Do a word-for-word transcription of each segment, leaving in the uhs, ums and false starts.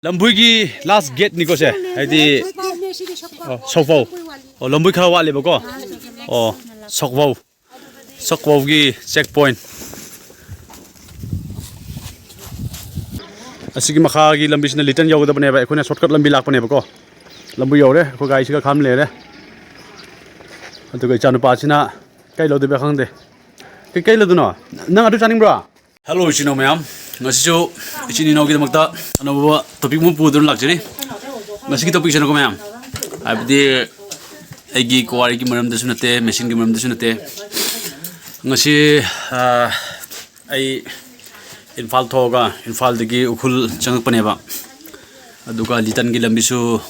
ꯂꯝꯕꯣꯏꯒꯤ ꯂꯥꯁ ꯒꯦꯠꯅꯤꯀꯣ ꯁꯦ, ꯍꯥꯏꯗꯤ, ꯑꯣ, ꯁꯣꯛꯐꯧ꯫ ꯑꯣ, ꯂꯝꯕꯣꯏ ꯈꯔ ꯋꯥꯠꯂꯦꯕꯀꯣ꯫ ꯑꯣ, ꯁꯣꯛꯐꯧ꯫ ꯁꯣꯛꯐꯧꯒꯤ ꯆꯦꯛ ꯄꯣꯏꯟ꯫ ꯑꯁꯤꯒꯤ ꯃꯈꯥꯒꯤ ꯂꯝꯕꯤꯁꯤꯅ ꯂꯤꯇꯟ ꯌꯧꯒꯗꯕꯅꯦꯕ, ꯑꯩꯈꯣꯏꯅ ꯁꯣꯔꯠꯀꯠ ꯂꯝꯕꯤ ꯂꯥꯛꯄꯅꯦꯕꯀꯣ꯫ ꯂꯝꯕꯤ ꯌꯧꯔꯦ, ꯑꯩꯈꯣꯏ ꯒꯥꯔꯤꯁꯤꯒ ꯈꯥꯝ ꯂꯩꯔꯦ꯫ ꯑꯗꯨꯒ ꯏꯆꯥꯅꯨꯄꯥꯁꯤꯅ ꯀꯩ ꯂꯧꯗꯣꯏꯕ ꯈꯪꯗꯦ꯫ ꯀꯩ, ꯀꯩ ꯂꯧꯗꯣꯏꯅꯣ? ꯅꯪ ꯑꯗꯨ ꯆꯥꯅꯤꯡꯕ꯭ꯔꯣ? ꯍꯜꯂꯣ, ꯏꯆꯤꯟ ꯏꯅꯥꯎ ꯃꯌꯥꯝ, ꯉꯁꯤꯁꯨ ꯏꯆꯤꯟ ꯏꯅꯥꯎꯒꯤꯗꯃꯛꯇ ꯑꯅꯧꯕ ꯇꯣꯄꯤꯛ ꯑꯃ ꯄꯨꯗꯨꯅ ꯂꯥꯛꯆꯔꯤ꯫ ꯉꯁꯤꯒꯤ ꯇꯣꯄꯤꯛꯁꯤꯅꯀꯣ ꯃꯌꯥꯝ, ꯍꯥꯏꯕꯗꯤ ꯑꯩꯒꯤ ꯀꯣꯋꯥꯔꯤꯒꯤ ꯃꯔꯝꯗꯁꯨ ꯅꯠꯇꯦ, ꯃꯦꯆꯤꯟꯒꯤ ꯃꯔꯝꯗꯁꯨ ꯅꯠꯇꯦ꯫ ꯉꯁꯤ, ꯑꯥ, ꯑꯩ ꯏꯝꯐꯥꯜ ꯊꯣꯛꯑꯒ ꯏꯝꯐꯥꯜꯗꯒꯤ ꯎꯈ꯭ꯔꯨꯜ ꯆꯪꯉꯛꯄꯅꯦꯕ꯫ ꯑꯗꯨꯒ ꯂꯤꯇꯟꯒꯤ ꯂꯝꯕꯤꯁꯨ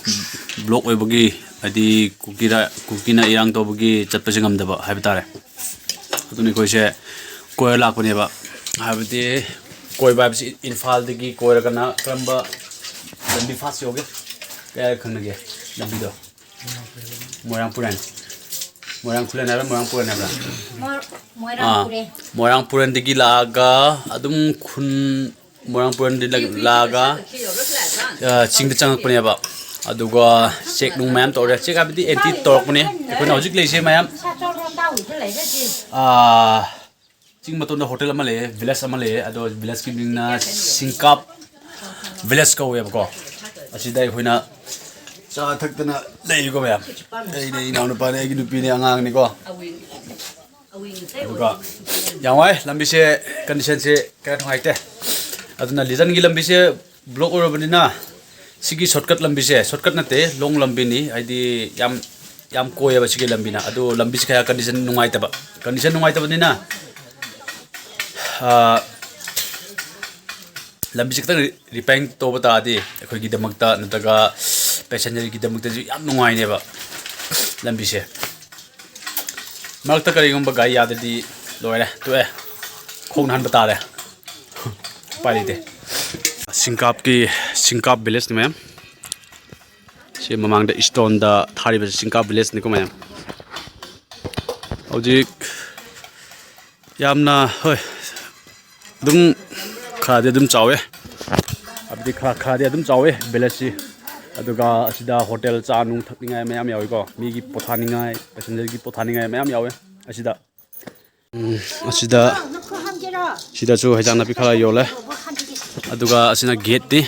ꯕ꯭ꯂꯣꯛ ꯑꯣꯏꯕꯒꯤ, ꯍꯥꯏꯗꯤ ꯀꯨꯀꯤꯗ, ꯀꯨꯀꯤꯅ ꯏꯔꯥꯡ ꯇꯧꯕꯒꯤ ꯆꯠꯄꯁꯦ ꯉꯝꯗꯕ ꯍꯥꯏꯕ ꯇꯥꯔꯦ꯫ ꯑꯗꯨꯅ ꯑꯩꯈꯣꯏꯁꯦ ꯀꯣꯏꯔ ꯂꯥꯛꯄꯅꯦꯕ꯫ ꯍꯥꯏꯕꯗꯤ ꯀꯣꯏꯕ ꯍꯥꯏꯕꯁꯤ ꯏꯝꯐꯥꯜꯗꯒꯤ ꯀꯣꯏꯔꯒꯅ ꯀꯔꯝꯕ ꯂꯝꯕꯤ ꯐꯥꯁ ꯌꯧꯒꯦ? ꯀꯌꯥ ꯈꯪꯅꯒꯦ ꯂꯝꯕꯤꯗꯣ? ꯃꯣꯏꯔꯥꯡ ꯄꯨꯔꯦꯟ꯫ ꯃꯣꯏꯔꯥꯡ ꯈꯨꯂꯦꯟ ꯍꯥꯏꯕ꯭ꯔꯥ, ꯃꯣꯏꯔꯥꯡ ꯄꯨꯔꯦꯟ ꯍꯥꯏꯕ꯭ꯔꯥ? ꯃꯣꯏ-, ꯃꯣꯏꯔꯥꯡ ꯑꯥ, ꯄꯨꯔꯦꯟ꯫ ꯃꯣꯏꯔꯥꯡ ꯄꯨꯔꯦꯟꯗꯒꯤ ꯂꯥꯛꯑꯒ ꯑꯗꯨꯝ ꯈꯨꯟ, ꯃꯣꯏꯔꯥꯡ ꯄꯨꯔꯦꯟꯗꯒꯤ ꯂꯥꯛꯑꯒ, ꯑ, ꯆꯤꯡꯗ ꯆꯪꯉꯛꯄꯅꯦꯕ꯫ ꯑꯗꯨꯒ ꯆꯦꯛ ꯅꯨꯡ ꯃꯌꯥꯝ ꯇꯧꯔꯦ꯫ ꯆꯦꯛ ꯍꯥꯏꯕꯗꯤ ꯑꯦꯟꯇꯤ ꯇꯧꯔꯛꯄꯅꯦ꯫ ꯑꯩꯈꯣꯏꯅ ꯍꯧꯖꯤꯛ ꯂꯩꯔꯤꯁꯦ ꯃꯌꯥꯝ, ꯑ, ꯆꯤꯡ ꯃꯇꯣꯟꯗ ꯍꯣꯇꯦꯜ ꯑꯃ ꯂꯩꯌꯦ, ꯚꯤꯂꯦꯖ ꯑꯃ ꯂꯩꯌꯦ꯫ ꯑꯗꯣ ꯚꯤꯂꯦꯖꯀꯤ ꯃꯤꯡꯅ ꯁꯤꯡꯀꯥꯞ ꯚꯤꯂꯦꯖ ꯀꯧꯋꯦꯕꯀꯣ꯫ ꯑꯁꯤꯗ ꯑꯩꯈꯣꯏꯅ ꯆꯥ ꯊꯛꯇꯅ ꯂꯩꯔꯤꯀꯣ ꯃꯌꯥꯝ꯫ ꯑꯩꯅꯦ, ꯏꯅꯥꯎꯅꯨꯄꯥꯅꯦ, ꯑꯩꯒꯤ ꯅꯨꯄꯤꯅꯦ, ꯑꯉꯥꯡꯅꯤꯀꯣ꯫ ꯑꯗꯨꯒ ꯌꯥꯝ ꯋꯥꯏ ꯂꯝꯕꯤꯁꯦ, ꯀꯟꯗꯤꯁꯟꯁꯦ ꯀꯌꯥ ꯅꯨꯡꯉꯥꯏꯇꯦ꯫ ꯑꯗꯨꯅ ꯂꯤꯇꯟꯒꯤ ꯂꯝꯕꯤꯁꯦ ꯕ꯭ꯂꯣꯛ ꯑꯣꯏꯔꯕꯅꯤꯅ ꯁꯤꯒꯤ ꯁꯣꯔꯠꯀꯠ ꯂꯝꯕꯤꯁꯦ, ꯁꯣꯔꯠꯀꯠ ꯅꯠꯇꯦ, ꯂꯣꯡ ꯂꯝꯕꯤꯅꯤ, ꯍꯥꯏꯗꯤ ꯌꯥꯝ, ꯌꯥꯝ ꯀꯣꯏꯌꯦꯕ ꯁꯤꯒꯤ ꯂꯝꯕꯤꯅ꯫ ꯑꯗꯨ ꯂꯝꯕꯤꯁꯦ ꯀꯌꯥ ꯀꯟꯗꯤꯁꯟ ꯅꯨꯡꯉꯥꯏꯇꯕ, ꯀꯟꯗꯤꯁꯟ ꯅꯨꯡꯉꯥꯏꯇꯕꯅꯤꯅ, ꯑꯥ, ꯂꯝꯕꯤꯁꯦ ꯈꯤꯇꯪ ꯔꯤ-, ꯔꯤꯄꯦꯌꯔꯤꯡ ꯇꯧꯕ ꯇꯥꯔꯗꯤ ꯑꯩꯈꯣꯏꯒꯤꯗꯃꯛꯇ ꯅꯠꯇ꯭ꯔꯒ ꯄꯦꯁꯦꯟꯖꯔꯒꯤꯗꯃꯛꯇꯁꯨ ꯌꯥꯝ ꯅꯨꯡꯉꯥꯏꯅꯦꯕ ꯂꯝꯕꯤꯁꯦ꯫ ꯃꯔꯛꯇ ꯀꯔꯤꯒꯨꯝꯕ ꯒꯥꯔꯤ ꯌꯥꯗ꯭ꯔꯗꯤ ꯂꯣꯏꯔꯦ, ꯇꯣꯛꯑꯦ, ꯈꯣꯡꯅ ꯍꯟꯕ ꯇꯥꯔꯦ꯫ ꯎꯄꯥꯏ ꯂꯩꯇꯦ꯫ ꯁꯤꯡꯀꯥꯞꯀꯤ, ꯁꯤꯡꯀꯥꯞ ꯚꯤꯂꯦꯖꯅꯤ ꯃꯌꯥꯝ꯫ ꯁꯤ ꯃꯃꯥꯡꯗ ꯏꯁꯇꯣꯟꯗ ꯊꯥꯔꯤꯕꯁꯤ ꯁꯤꯡꯀꯥꯞ ꯚꯤꯂꯦꯖꯅꯤꯀꯣ ꯃꯌꯥꯝ꯫ ꯍꯧꯖꯤꯛ ꯌꯥꯝꯅ, ꯍꯣꯏ, ꯑꯗꯨꯝ ꯈꯔꯗꯤ ꯑꯗꯨꯝ ꯆꯥꯎꯋꯦ꯫ ꯗꯤ ꯈꯔ ꯈꯔꯗꯤ ꯑꯗꯨꯝ ꯆꯥꯎꯋꯦ ꯚꯤꯂꯦꯖꯁꯤ꯫ ꯑꯗꯨꯒ ꯑꯁꯤꯗ ꯍꯣꯇꯦꯜ, ꯆꯥ ꯅꯨꯡ ꯊꯛꯅꯤꯡꯉꯥꯏ ꯃꯌꯥꯝ ꯌꯥꯎꯋꯤꯀꯣ, ꯃꯤꯒꯤ ꯄꯣꯊꯥꯅꯤꯡꯉꯥꯏ, ꯄꯦꯁꯦꯟꯖꯔꯒꯤ ꯄꯣꯊꯥꯅꯤꯡꯉꯥꯏ ꯃꯌꯥꯝ ꯌꯥꯎꯋꯦ ꯑꯁꯤꯗ꯫ ꯎꯝ, ꯑꯁꯤꯗ, ꯁꯤꯗꯁꯨ ꯍꯩꯖꯥꯡ ꯅꯥꯄꯤ ꯈꯔ ꯌꯣꯜꯂꯦ꯫ ꯑꯗꯨꯒ ꯑꯁꯤꯅ ꯒꯦꯠꯅꯤ,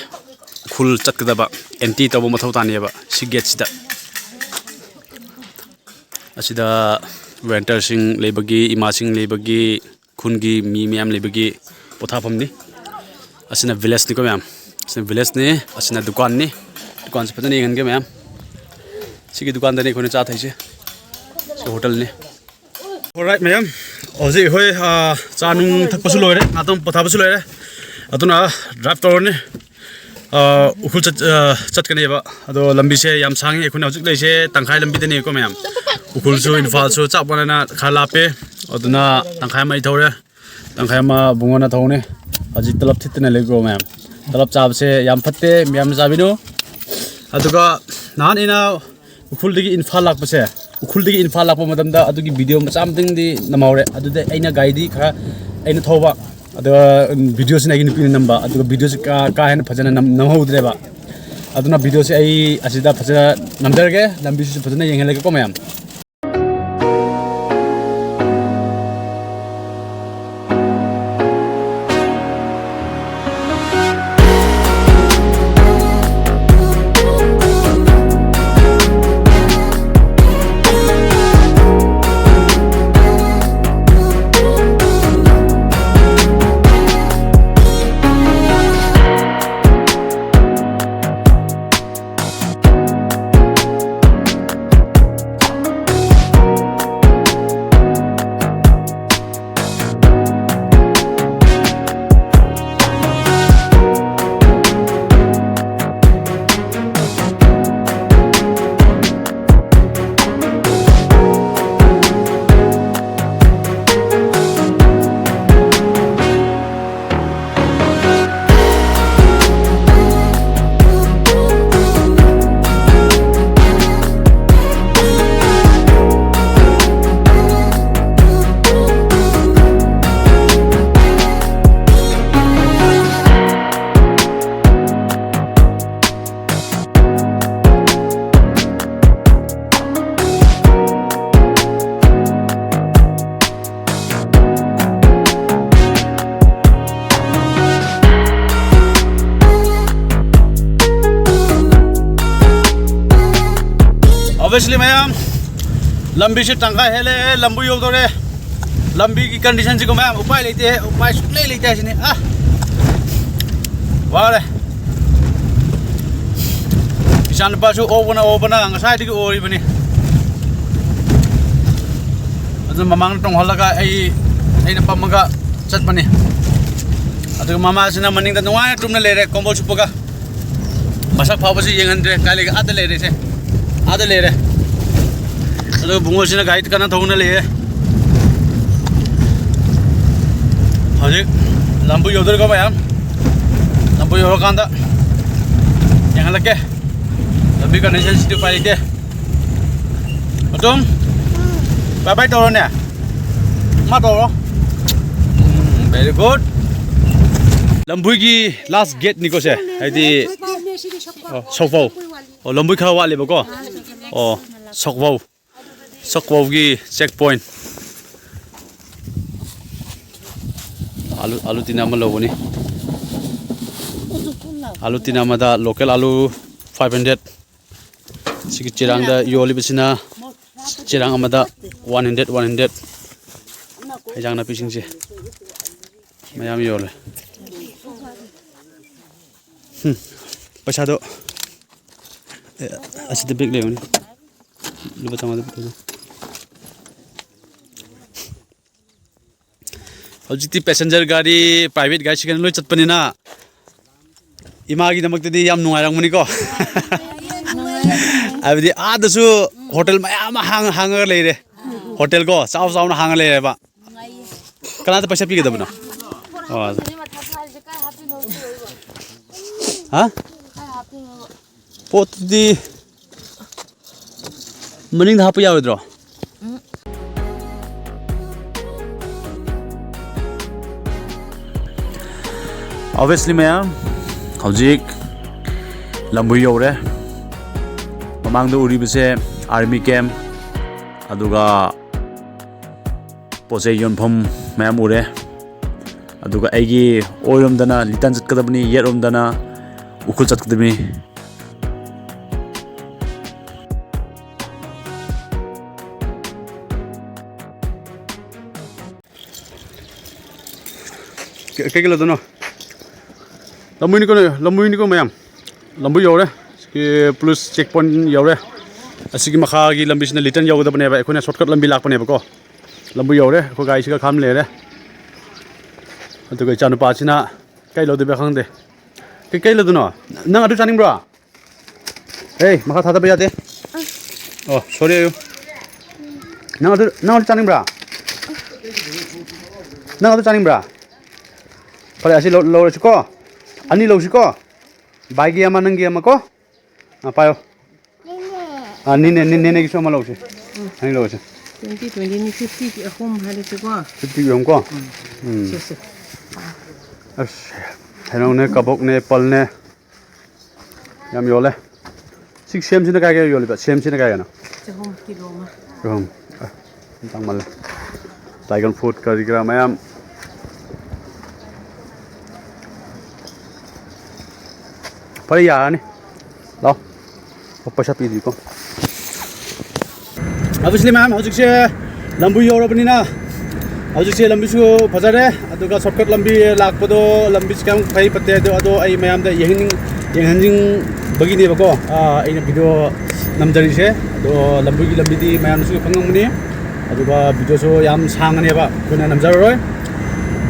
ꯎꯈ꯭ꯔꯨꯜ ꯆꯠꯀꯗꯕ ꯑꯦꯟꯇ꯭ꯔꯤ ꯇꯧꯕ ꯃꯊꯧ ꯇꯥꯅꯦꯕ ꯁꯤ ꯒꯦꯠꯁꯤꯗ꯫ ꯑꯁꯤꯗ ꯔꯦꯟꯇꯔꯁꯤꯡ ꯂꯩꯕꯒꯤ, ꯏꯃꯥꯁꯤꯡ ꯂꯩꯕꯒꯤ, ꯈꯨꯟꯒꯤ ꯃꯤ ꯃꯌꯥꯝ ꯂꯩꯕꯒꯤ ꯄꯣꯊꯥꯐꯝꯅꯤ꯫ ꯑꯁꯤꯅ ꯚꯤꯂꯦꯖꯅꯤꯀꯣ ꯃꯌꯥꯝ, ꯑꯁꯤꯅ ꯚꯤꯂꯦꯖꯅꯤ꯫ ꯑꯁꯤꯅ ꯗꯨꯀꯥꯟꯅꯤ꯫ ꯗꯨꯀꯥꯟꯁꯦ ꯐꯖꯅ ꯌꯦꯡꯍꯟꯒꯦ ꯃꯌꯥꯝ꯫ ꯁꯤꯒꯤ ꯗꯨꯀꯥꯟꯗꯅꯤ ꯑꯩꯈꯣꯏꯅ ꯆꯥ ꯊꯛꯏꯁꯦ꯫ ꯁꯤ ꯍꯣꯇꯦꯜꯅꯤ꯫ Alright ꯃꯌꯥꯝ, ꯍꯧꯖꯤꯛ ꯑꯩꯈꯣꯏ, ꯑ, ꯆꯥ ꯅꯨꯡ ꯊꯛꯄꯁꯨ ꯂꯣꯏꯔꯦ, ꯉꯥꯛꯇꯪ ꯄꯣꯊꯥꯕꯁꯨ ꯂꯣꯏꯔꯦ꯫ ꯑꯗꯨꯅ ꯗ꯭ꯔꯥꯏꯚ ꯇꯧꯔꯅꯤ꯫ ꯑ, ꯎꯈ꯭ꯔꯨꯜ ꯆꯠ-, ꯑ, ꯆꯠꯀꯅꯦꯕ꯫ ꯑꯗꯣ ꯂꯝꯕꯤꯁꯦ ꯌꯥꯝ ꯁꯥꯡꯉꯤ꯫ ꯑꯩꯈꯣꯏꯅ ꯍꯧꯖꯤꯛ ꯂꯩꯔꯤꯁꯦ ꯇꯪꯈꯥꯏ ꯂꯝꯕꯤꯗꯅꯦꯀꯣ ꯃꯌꯥꯝ꯫ ꯎꯈ꯭ꯔꯨꯜꯁꯨ ꯏꯝꯐꯥꯜꯁꯨ ꯆꯞ ꯃꯥꯟꯅꯅ ꯈꯔ ꯂꯥꯞꯄꯦ꯫ ꯑꯗꯨꯅ ꯇꯪꯈꯥꯏ ꯑꯃ ꯑꯩ ꯊꯧꯔꯦ, ꯇꯪꯈꯥꯏ ꯑꯃ ꯕꯨꯡꯉꯣꯅ ꯊꯧꯅꯤ꯫ ꯍꯧꯖꯤꯛ ꯇꯂꯞ ꯊꯤꯠꯇꯅ ꯂꯩꯀꯣ ꯃꯌꯥꯝ꯫ ꯇꯂꯞ ꯆꯥꯕꯁꯦ ꯌꯥꯝ ꯐꯠꯇꯦ, ꯃꯌꯥꯝꯅ ꯆꯥꯕꯤꯅꯨ꯫ ꯑꯗꯨꯒ ꯅꯍꯥꯟ ꯑꯩꯅ ꯎꯈ꯭ꯔꯨꯜꯗꯒꯤ ꯏꯝꯐꯥꯜ ꯂꯥꯛꯄꯁꯦ, ꯎꯈ꯭ꯔꯨꯜꯗꯒꯤ ꯏꯝꯐꯥꯜ ꯂꯥꯛꯄ ꯃꯇꯝꯗ ꯑꯗꯨꯒꯤ ꯚꯤꯗꯤꯑꯣ ꯃꯆꯥ ꯑꯃꯇꯪꯗꯤ ꯅꯝꯍꯧꯔꯦ꯫ ꯑꯗꯨꯗ ꯑꯩꯅ ꯒꯥꯔꯤꯗꯤ ꯈꯔ ꯑꯩꯅ ꯊꯧꯕ, ꯑꯗꯨꯒ ꯚꯤꯗꯤꯑꯣꯁꯤꯅ ꯑꯩꯒꯤ ꯅꯨꯄꯤꯅ ꯅꯝꯕ, ꯑꯗꯨꯒ ꯚꯤꯗꯤꯑꯣꯁꯤ ꯀꯥ, ꯀꯥ ꯍꯦꯟꯅ ꯐꯖꯅ ꯅꯝ-, ꯅꯝꯍꯧꯗ꯭ꯔꯦꯕ꯫ ꯑꯗꯨꯅ ꯚꯤꯗꯤꯑꯣꯁꯤ ꯑꯩ ꯑꯁꯤꯗ ꯐꯖꯅ ꯅꯝꯖꯔꯒꯦ, ꯂꯝꯕꯤꯁꯤꯁꯨ ꯐꯖꯅ ꯌꯦꯡꯍꯜꯂꯒꯦꯀꯣ ꯃꯌꯥꯝ꯫ Obviously, ꯃꯌꯥꯝ, ꯂꯝꯕꯤꯁꯦ ꯇꯪꯈꯥꯏ ꯍꯦꯜꯂꯦ, ꯂꯝꯕꯨ ꯌꯧꯗꯧꯔꯦ꯫ ꯂꯝꯕꯤꯒꯤ condition ꯁꯤꯒ, ꯃꯌꯥꯝ, ꯎꯄꯥꯏ ꯂꯩꯇꯦ, ꯎꯄꯥꯏ ꯁꯨꯡꯂꯩ ꯂꯩꯇꯦ ꯍꯥꯏꯁꯤꯅꯤ꯫ ꯑ, ꯋꯥꯔꯦ꯫ ꯏꯆꯥꯅꯨꯄꯥꯁꯨ ꯑꯣꯕꯅ ꯑꯣꯕꯅ ꯉꯁꯥꯏꯗꯒꯤ ꯑꯣꯔꯤꯕꯅꯤ꯫ ꯑꯗꯨ ꯃꯃꯥꯡꯗ ꯇꯣꯡꯍꯜꯂꯒ ꯑꯩ, ꯑꯩꯅ ꯄꯝꯃꯒ ꯆꯠꯄꯅꯤ꯫ ꯑꯗꯨꯒ ꯃꯃꯥꯁꯤꯅ ꯃꯅꯤꯡꯗ ꯅꯨꯡꯉꯥꯏꯅ ꯇꯨꯝꯅ ꯂꯩꯔꯦ, ꯀꯣꯝꯕꯣꯜ ꯁꯨꯞꯄꯒ꯫ ꯃꯁꯛ ꯐꯥꯎꯕꯁꯤ ꯌꯦꯡꯍꯟꯗ꯭ꯔꯦ꯫ ꯀꯥꯏ ꯂꯩꯒꯦ? ꯑꯥꯗ ꯂꯩꯔꯦꯁꯦ, ꯑꯥꯗ ꯂꯩꯔꯦ꯫ ꯑꯗꯨꯒ ꯕꯨꯡꯉꯣꯁꯤꯅ ꯒꯥꯔꯤ ꯀꯟꯅ ꯊꯧꯅ ꯂꯩꯌꯦ꯫ ꯍꯧꯖꯤꯛ ꯂꯝꯕꯨ ꯌꯧꯗꯣꯔꯦꯀꯣ ꯃꯌꯥꯝ꯫ ꯂꯝꯕꯨ ꯌꯧꯔꯀꯥꯟꯗ ꯌꯦꯡꯍꯜꯂꯛꯀꯦ꯫ ꯂꯝꯕꯤ condition ꯁꯤꯗꯤ ꯎꯄꯥꯏ ꯂꯩꯇꯦ꯫ ꯑꯗꯨꯝ bye bye ꯇꯧꯔꯣꯅꯦ꯫ ꯃꯥ ꯇꯧꯔꯣ꯫ ꯎꯝ, very good꯫ ꯂꯝꯕꯨꯒꯤ last gate ꯅꯤꯀꯣ ꯁꯦ, ꯍꯥꯏꯗꯤ, ꯑꯣ, ꯁꯣꯛꯐꯧ꯫ ꯑꯣ, ꯂꯝꯕꯨ ꯈꯔ ꯋꯥꯠꯂꯤꯕꯀꯣ꯫ ꯑꯣ, ꯁꯣꯛꯐꯧ꯫ ꯁꯣꯛꯐꯧꯒꯤ check point꯫ ꯑꯥꯂꯨ, ꯑꯥꯂꯨ ꯇꯤꯟ ꯑꯃ ꯂꯧꯕꯅꯤ꯫ ꯑꯥꯂꯨ ꯇꯤꯟ ꯑꯃꯗ local ꯑꯥꯂꯨ five hundred꯫ ꯁꯤꯒꯤ ꯆꯦꯔꯥꯡꯗ ꯌꯣꯜꯂꯤꯕꯁꯤꯅ ꯆꯦꯔꯥꯡ ꯑꯃꯗ one hundred, one hundred꯫ ꯍꯩꯖꯥꯡ ꯅꯥꯄꯤꯁꯤꯡꯁꯦ ꯃꯌꯥꯝ ꯌꯣꯜꯂꯦ꯫ ꯍꯨꯝ, ꯄꯩꯁꯥꯗꯣ, ꯑꯦ, ꯑꯁꯤꯗ bag ꯂꯩꯕꯅꯤ꯫ ꯂꯨꯄꯥ ꯆꯥꯝꯃꯉꯥꯗ ꯄꯨꯊꯣꯛꯑꯣ꯫ ꯍꯧꯖꯤꯛꯇꯤ passenger ꯒꯥꯔꯤ, private ꯒꯥꯔꯤ ꯁꯤꯒꯅ ꯂꯣꯏ ꯆꯠꯄꯅꯤꯅ ꯏꯃꯥꯒꯤꯗꯃꯛꯇꯗꯤ ꯌꯥꯝ ꯅꯨꯡꯉꯥꯏꯔꯝꯒꯅꯤꯀꯣ꯫ ꯍꯥꯏꯕꯗꯤ ꯑꯥꯗꯁꯨ hotel ꯃꯌꯥꯝ ꯑꯃ ꯍꯥꯡ-, ꯍꯥꯡꯉꯒ ꯂꯩꯔꯦ꯫ Hotel ꯀꯣ, ꯆꯥꯎ ꯆꯥꯎꯅ ꯍꯥꯡꯉ ꯂꯩꯔꯦꯕ꯫ ꯀꯅꯥꯗ ꯄꯩꯁꯥ ꯄꯤꯒꯗꯕꯅꯣ? ꯑꯣ꯫ ꯍꯥ? ꯄꯣꯠꯇꯨꯗꯤ ꯃꯅꯤꯡꯗ ꯍꯥꯞꯄ ꯌꯥꯔꯣꯏꯗ꯭ꯔꯣ? Obviously ꯃꯌꯥꯝ, ꯍꯧꯖꯤꯛ ꯂꯝꯕꯨ ꯌꯧꯔꯦ꯫ ꯃꯃꯥꯡꯗ ꯎꯔꯤꯕꯁꯦ army camp, ꯑꯗꯨꯒ ꯄꯣꯠ ꯆꯩ ꯌꯣꯟꯐꯝ ꯃꯌꯥꯝ ꯎꯔꯦ꯫ ꯑꯗꯨꯒ ꯑꯩꯒꯤ ꯑꯣꯏꯔꯣꯝꯗꯅ ꯂꯤꯇꯟ ꯆꯠꯀꯗꯕꯅꯤ, ꯌꯦꯠꯔꯣꯝꯗꯅ ꯎꯈ꯭ꯔꯨꯜ ꯆꯠꯀꯗꯕꯅꯤ꯫ ꯀꯩ ꯀꯩ ꯂꯧꯗꯣꯏꯅꯣ? ꯂꯝꯕꯨꯏꯅꯤꯀꯣ, ꯂꯝꯕꯨꯏꯅꯤꯀꯣ ꯃꯌꯥꯝ꯫ ꯂꯝꯕꯨꯏ ꯌꯧꯔꯦ꯫ ꯁꯤꯒꯤ ꯄꯨꯂꯤꯁ ꯆꯦꯛ ꯄꯣꯏꯟ ꯌꯧꯔꯦ꯫ ꯑꯁꯤꯒꯤ ꯃꯈꯥꯒꯤ ꯂꯝꯕꯤꯁꯤꯅ ꯂꯤꯇꯟ ꯌꯧꯒꯗꯕꯅꯦꯕ꯫ ꯑꯩꯈꯣꯏꯅ ꯁꯣꯔꯠꯀꯠ ꯂꯝꯕꯤ ꯂꯥꯛꯄꯅꯦꯕꯀꯣ꯫ ꯂꯝꯕꯨꯏ ꯌꯧꯔꯦ꯫ ꯑꯩꯈꯣꯏ ꯒꯥꯔꯤꯁꯤꯒ ꯈꯥꯝ ꯂꯩꯔꯦ꯫ ꯑꯗꯨꯒ ꯏꯆꯥꯅꯨꯄꯥꯁꯤꯅ ꯀꯩ ꯂꯧꯗꯣꯏꯕ ꯈꯪꯗꯦ꯫ ꯀꯩ, ꯀꯩ ꯂꯧꯗꯣꯏꯅꯣ? ꯅꯪ ꯑꯗꯨ ꯆꯥꯅꯤꯡꯕ꯭ꯔꯣ? ꯑꯦ, ꯃꯈꯥ ꯊꯥꯗꯕ ꯌꯥꯗꯦ꯫ ꯑꯣ, ꯁꯣꯔꯤ ꯍꯥꯏꯌꯨ꯫ ꯅꯪ ꯑꯗꯨ, ꯅꯪ ꯑꯗꯨ ꯆꯥꯅꯤꯡꯕ꯭ꯔꯥ? ꯅꯪ ꯑꯗꯨ ꯆꯥꯅꯤꯡꯕ꯭ꯔꯥ? ꯐꯔꯦ, ꯑꯁꯤ ꯂꯧ-, ꯂꯧꯔꯁꯤꯀꯣ꯫ ꯑꯅꯤ ꯂꯧꯁꯤꯀꯣ꯫ ꯚꯥꯏꯒꯤ ꯑꯃ, ꯅꯪꯒꯤ ꯑꯃ ꯀꯣ꯫ ꯑꯥ, ꯄꯥꯏꯌꯣ꯫ ꯑꯥ, ꯅꯤꯅꯦ, ꯅꯤꯅꯦ, ꯅꯤꯅꯦꯒꯤꯁꯨ ꯑꯃ ꯂꯧꯁꯤ꯫ ꯑꯅꯤ ꯂꯧꯁꯤ꯫ Twenty, twenty ꯅꯤ, fifty ꯒꯤ ꯑꯍꯨꯝ ꯍꯥꯏꯔꯁꯤꯀꯣ꯫ Fifty ꯒꯤ ꯑꯍꯨꯝ ꯀꯣ? ꯎꯝ꯫ ꯎꯝ꯫ ꯁꯦ, ꯁꯦ꯫ ꯑꯁ, ꯍꯩꯅꯧꯅꯦ, ꯀꯕꯣꯛꯅꯦ, apple ꯅꯦ꯫ ꯌꯥꯝ ꯌꯣꯜꯂꯦ꯫ ꯁꯤ ꯁꯦꯝꯁꯤꯅ ꯀꯥꯏ ꯀꯥꯏ ꯌꯣꯜꯂꯤꯕ? ꯁꯦꯝꯁꯤꯅ ꯀꯥꯏ ꯀꯥꯏꯅꯣ? ꯆꯍꯨꯝ ꯀꯤꯂꯣ ꯑꯃ꯫ ꯆꯍꯨꯝ꯫ ꯑ, ꯇꯥꯡꯃꯜꯂꯦ꯫ Dragon fruit ꯀꯔꯤ ꯀꯔꯥ ꯃꯌꯥꯝ꯫ ꯐꯔꯦ, ꯌꯥꯔꯅꯤ꯫ ꯂꯥꯛꯑꯣ꯫ ꯑꯣ, ꯄꯩꯁꯥ ꯄꯤꯗ꯭ꯔꯤꯀꯣ꯫ Obviously ꯃꯌꯥꯝ, ꯍꯧꯖꯤꯛꯁꯦ ꯂꯝꯕꯨ ꯌꯧꯔꯕꯅꯤꯅ, ꯍꯧꯖꯤꯛꯁꯦ ꯂꯝꯕꯤꯁꯨ ꯐꯖꯔꯦ, ꯑꯗꯨꯒ shortcut ꯂꯝꯕꯤ ꯂꯥꯛꯄꯗꯣ, ꯂꯝꯕꯤꯁꯤ ꯀꯌꯥꯝ ꯐꯩ ꯐꯠꯇꯦ ꯑꯗꯣ, ꯑꯗꯣ ꯑꯩ ꯃꯌꯥꯝꯗ ꯌꯦꯡꯍꯟꯅꯤꯡ-, ꯌꯦꯡꯍꯟꯅꯤꯡꯕꯀꯣ, ꯑꯥ, ꯑꯩꯅ video ꯅꯝꯖꯔꯤꯁꯦ꯫ ꯑꯗꯣ ꯂꯝꯕꯤꯒꯤ ꯂꯝꯕꯤꯗꯤ ꯃꯌꯥꯝꯅꯁꯨ ꯈꯪꯉꯝꯒꯅꯤ, ꯑꯗꯨꯒ videoꯁꯨ ꯌꯥꯝ ꯁꯥꯡꯉꯅꯦꯕ, ꯑꯩꯈꯣꯏꯅ ꯅꯝꯖꯔꯔꯣꯏ꯫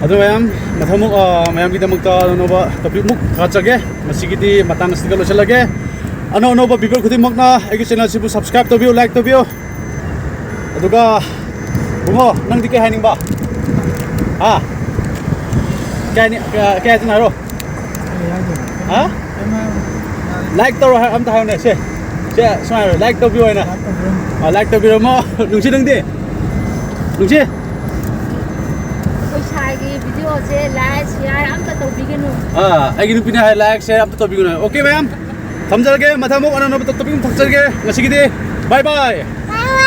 ꯑꯗꯣ ꯃꯌꯥꯝ, ꯃꯊꯪꯃꯨꯛ, ꯑꯥ, ꯃꯌꯥꯝꯒꯤꯗꯃꯛꯇ ꯑꯅꯧꯕ topic ꯃꯨꯛ ꯊꯥꯒꯠꯆꯒꯦ꯫ ꯉꯁꯤꯒꯤꯗꯤ ꯃꯇꯥꯡ ꯑꯁꯤꯗ ꯂꯣꯏꯁꯤꯜꯂꯒꯦ꯫ ꯑꯅꯧ ꯑꯅꯧꯕ viewer ꯈꯨꯗꯤꯡꯃꯛꯅ ꯑꯩꯒꯤ channelꯁꯤꯕꯨ subscribe ꯇꯧꯕꯤꯌꯨ, like ꯇꯧꯕꯤꯌꯨ꯫ ꯑꯗꯨꯒ ꯕꯨꯡꯉꯣ, ꯅꯪꯗꯤ ꯀꯩ ꯍꯥꯏꯅꯤꯡꯕ? ꯍꯥ? ꯀꯩ ꯍꯥꯏꯅꯤ-, ꯀ-, ꯀꯩ ꯍꯥꯏꯗꯣꯏꯅꯣ ꯍꯥꯏꯔꯣ? ꯍꯥ? Like ꯇꯧꯔꯣ ꯍꯥꯏ-, ꯑꯝꯇ ꯍꯥꯏꯌꯨꯅꯦ, ꯁꯦ꯫ ꯁꯦ, ꯁꯨꯃꯥꯏꯅ ꯍꯥꯏꯔꯣ, like ꯇꯧꯕꯤꯌꯨ ꯍꯥꯏꯅ꯫ ꯑꯥ, like ꯇꯧꯕꯤꯔꯝꯃꯣ꯫ ꯅꯨꯡꯁꯤ, ꯅꯪꯗꯤ? ꯅꯨꯡꯁꯤ? ꯑꯩꯈꯣꯏ ꯁꯥꯏꯒꯤ videoꯁꯦ like, share ꯑꯝꯇ ꯇꯧꯕꯤꯒꯅꯨ꯫ ꯑꯥ, ꯑꯩꯒꯤ ꯅꯨꯄꯤꯅ ꯍꯥꯏ, like, share ꯑꯝꯇ ꯇꯧꯕꯤꯒꯅꯨ꯫ Okay, ꯃꯌꯥꯝ, ꯊꯝꯖꯔꯒꯦ꯫ ꯃꯊꯪ ꯑꯃꯨꯛ ꯑꯅꯧꯕ topic ꯑꯃ ꯊꯝꯖꯔꯒꯦ꯫ ꯉꯁꯤꯒꯤꯗꯤ bye bye꯫